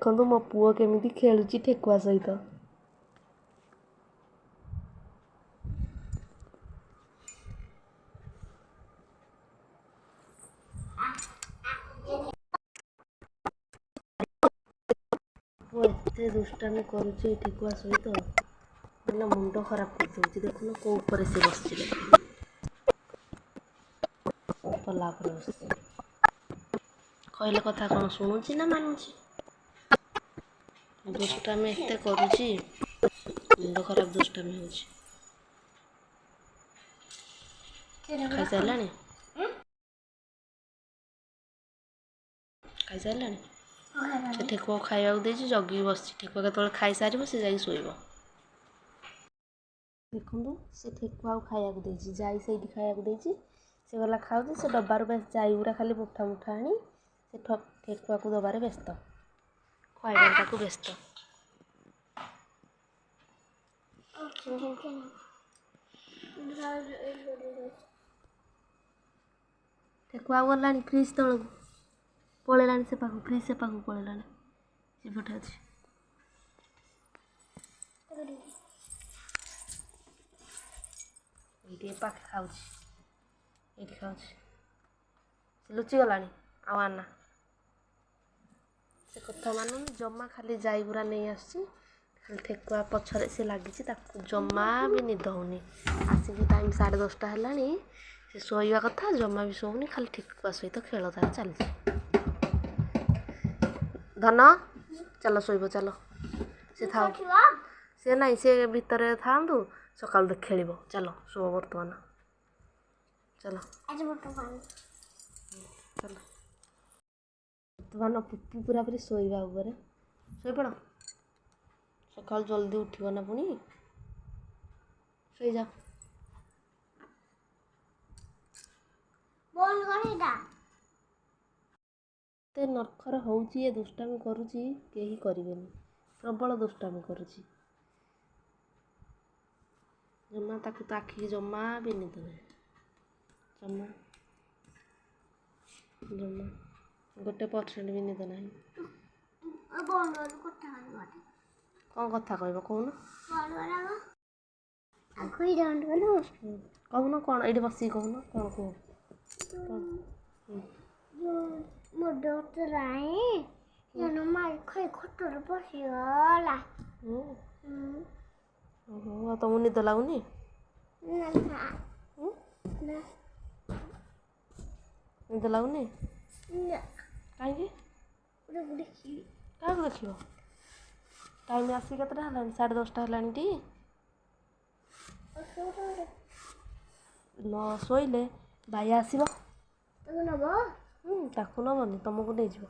ଦେଖନ୍ତୁ ମୋ ପୁଅ କେମିତି ଖେଳୁଛି ଠେକୁଆ ସହିତ। ପୁଅ ଏତେ ଦୁଷ୍ଟାମି କରୁଛି ଏଇ ଠେକୁଆ ସହିତ, ମାନେ ମୁଣ୍ଡ ଖରାପ କରିଦେଉଛି। ଦେଖୁନ କେଉଁ ଉପରେ ସେ ବସିଛି, ଦେଖୁନ ପଲା ଉପରେ ବସିଛି। କହିଲେ କଥା କ'ଣ ଶୁଣୁଛି ନା ମାନୁଛି? ଦୁଷ୍ଟାମି ଏତେ କରୁଛି, ମୁଣ୍ଡ ଖରାପ ଦୁଷ୍ଟାମି ହେଉଛି। ଖାଇସାରିଲାଣି? ଖାଇସାରିଲାଣି? ସେ ଠେକୁଆକୁ ଖାଇବାକୁ ଦେଇଛି, ଜଗିକି ବସିଛି। ଠେକୁଆ କେତେବେଳେ ଖାଇସାରିବ ସେ ଯାଇକି ଶୋଇବ। ଦେଖନ୍ତୁ ସେ ଠେକୁଆକୁ ଖାଇବାକୁ ଦେଇଛି, ଯାଇ ସେଇଠି ଖାଇବାକୁ ଦେଇଛି। ସେ ଗଲା ଖାଉଛି, ସେ ଡବାରୁ ବେଶ ଯାଇ ଗୁଡ଼ା ଖାଲି ମୁଠା ମୁଠା ଆଣି ସେ ଠେକୁଆକୁ ଦେବାରେ ବ୍ୟସ୍ତ, ଖୁଆଇବାରେ ତାକୁ ବ୍ୟସ୍ତ। ଠେକୁଆ ଗଲାଣି ଫ୍ରିଜ୍ ତଳକୁ ପଳେଇଲାଣି, ସେ ପାଖକୁ ଫ୍ରିଜ୍ ସେ ପାଖକୁ ପଳେଇଲାଣି, ସେପଟେ ଅଛି। ଏଇଠି ଏ ପାଖେ ଖାଉଛି, ଏଇଠି ଖାଉଛି। ସେ ଲୁଚିଗଲାଣି ଆଉ ଆନା ସେ କଥା ମାନୁନି ଜମା, ଖାଲି ଯାଇ ଗୁରା ନେଇ ଆସୁଛି। ଖାଲି ଠେକୁଆ ପଛରେ ସେ ଲାଗିଛି, ତାକୁ ଜମା ବି ନିଦ ହେଉନି। ଆସିକି ଟାଇମ୍ 10:30 ହେଲାଣି, ସେ ଶୋଇବା କଥା ଜମା ବି ଶୋଉନି, ଖାଲି ଠେକୁଆ ସହିତ ଖେଳ ତାର ଚାଲିଛି। ଧନ ଚାଲ ଶୋଇବ, ଚାଲ। ସେ ଥାଉ, ସେ ନାଇଁ, ସେ ଭିତରେ ଥାଆନ୍ତୁ, ସକାଳୁ ଖେଳିବ। ଚାଲ ଶୁଅ ବର୍ତ୍ତମାନ, ଚାଲ ଚାଲ। ବର୍ତ୍ତମାନ ପୁପୁ ପୁରାପୁରି ଶୋଇବା ଉପରେ। ଶୋଇପଡ଼, ସକାଳୁ ଜଲ୍ଦି ଉଠିବ ନା ପୁଣି। ଶୋଇଯାଅ। ଏତେ ନରଖର ହେଉଛି, ଏ ଦୁଷ୍ଟାମି କରୁଛି, କେହି କରିବେନି। ପ୍ରବଳ ଦୁଷ୍ଟାମି କରୁଛି, ଜମା ତାକୁ ତ ଆଖିକି ଜମା ବି ନିଦ ନାହିଁ, ଜମା ଜମା 1% ବି ନିଦ ନାହିଁ। କ'ଣ କଥା କହିବ କହୁନ? କହୁନ କ'ଣ? ଏଇଠି ବସିକି କହୁନ, କ'ଣ କୁହ? ଆଉ ତମକୁ ନିଦ ଲାଗୁନି? ନିଦ ଲାଗୁନି କାହିଁକି? କାହାକୁ ଦେଖିବ? ଟାଇମ୍ ଆସିକି କେତେଟା ହେଲାଣି? 10:30 ହେଲାଣି ଟି। ନ ଶୋଇଲେ ବାୟା ଆସିବ। ତାକୁ ନବନି, ତମକୁ ନେଇଯିବ।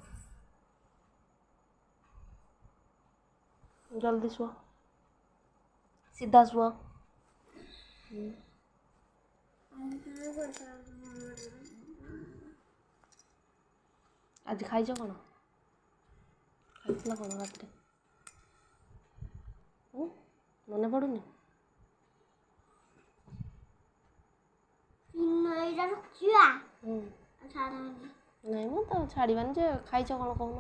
ଜଲ୍ଦି ଶୁଅ, ସିଧା ଶୁଅ। ଆଜି ଖାଇଛ କ'ଣ? ଖାଇଥିଲ କ'ଣ ରାତିରେ? ମନେ ପଡ଼ୁନି? ନାଇଁ ମୁଁ ତ ଛାଡ଼ିବାନି ଯେ, ଖାଇଛ କ'ଣ କହୁନ?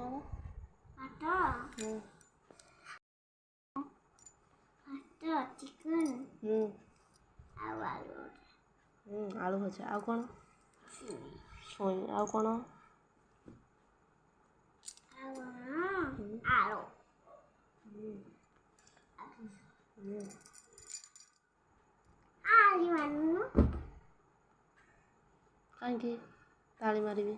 ଆଳୁ ଭଜା, ଆଉ କ'ଣ? ଛୁଇଁ, ଆଉ କ'ଣ? କାହିଁକି ତାଳି ମାରିବି?